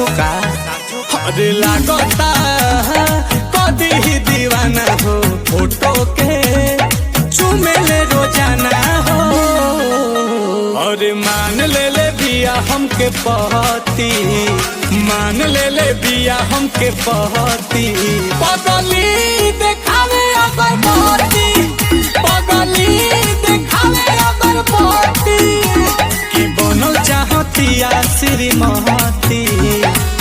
साचो का? अरे लागता कदी ही दीवाना हो, फोटो के चुमेले रोजाना हो। अरे मान ले ले बिया हमके पहती, मान ले ले बिया हमके पहती। पगली देखावे अगर पहती, पगली देखावे अगर पहती। कि बनल चाहतिया श्रीमती,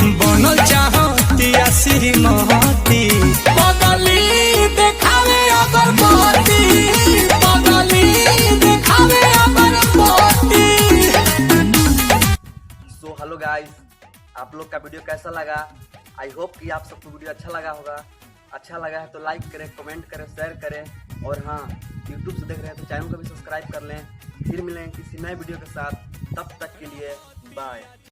बनल चाहतिया श्रीमती। पगली देखावे अगर पहती, पगली देखावे अगर पहती। सो हेलो गाइस, आप लोग का वीडियो कैसा लगा? I hope कि आप सबको वीडियो अच्छा लगा होगा। अच्छा लगा है तो लाइक करें, कमेंट करें, शेयर करें और हाँ, यूट्यूब से देख रहे हैं तो चैनल को भी सब्सक्राइब कर लें। फिर मिलें किसी नए वीडियो के साथ, तब तक के लिए बाय।